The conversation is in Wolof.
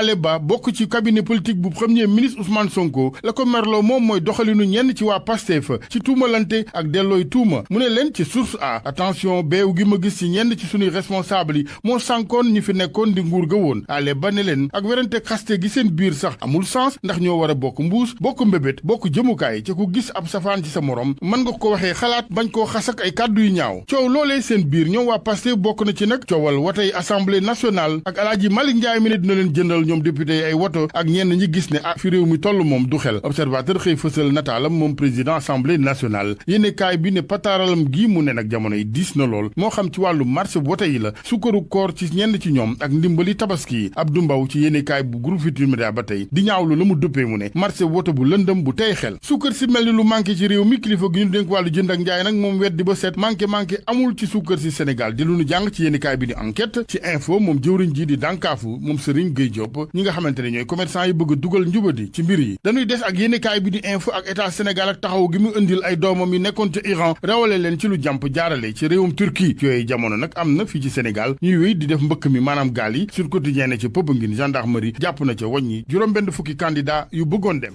Ale Ba bokk ci cabinet politique bu premier ministre Ousmane Sonko la ko merloo moom mooy doxalinu ñenn ci waa Pastef ci tuumalante ak dellooy tuuma mu ne leen ci source a attention beew gi ma gis ci ñenn ci sunuy responsable yi moo sànkoon ñi fi nekkoon di nguur ga woon Ale Ba ne leen ak werante xaste gi seen biir sax amul sens ndax ñoo war a bokk mbuus bokk mbébét bokk jëmukaay ci ku gis ab safaan ci sa morom mën nga ko waxee xalaat bañ koo xasak ay kàddu yu ñaaw coow loolee seen biir ñoom waa Pastef bokk na ci nag coowal watay assemblée nationale ak Alaaji Malick Ndiaye mi ne dina leen jëndal ñoom député yi ay woto ak ñenn ñi gis ne fi réew mi toll moom du xel observateur xëy fësal nataalam moom président assemblée nationale yéene kaay bi ne pataaralam gii mu ne nag jamono yi diis na lool moo xam ci wàllu marché wote yi la sukkaru koor ci ñenn ci ñoom ak ndimbali tabaski yi Abdou Mbaw ci yéene kaay bu groupe Futurs Médias ba tey di ñaawlu la mu dëppee mu ne marché wote bu lëndëm bu tey xel sukkar si mel ni lu manqué ci réew mi kilifa gi ñu dénk wàllu jënd ak njaay nag moom weddi ba seet manqué amul ci sukkar si Sénégal di lu ñu jàng ci yéene kaay bi di enquête ci info moom jëwriñ ji di dànkaafu moom Serigne Gueye Diop ñi nga xamante ne ñooy commerçant yi bëgg a dugal njubadi ci mbir yi dañuy des ak yéenekaay bi di info ak état Sénégal ak taxaw gi mu indil ay doomam yi nekkoon ca Iran rawale leen ci lu jàmp jaarale ci réewum Turquie yooyu jamono nag am na fii ci Sénégal ñuy wéy di def mbëkk mi maanaam gaal yi Sud Quotidien ne ca Popenguine gendarmerie jàpp na ca wàññi juróom benn fukki candidat yu bëggoon dem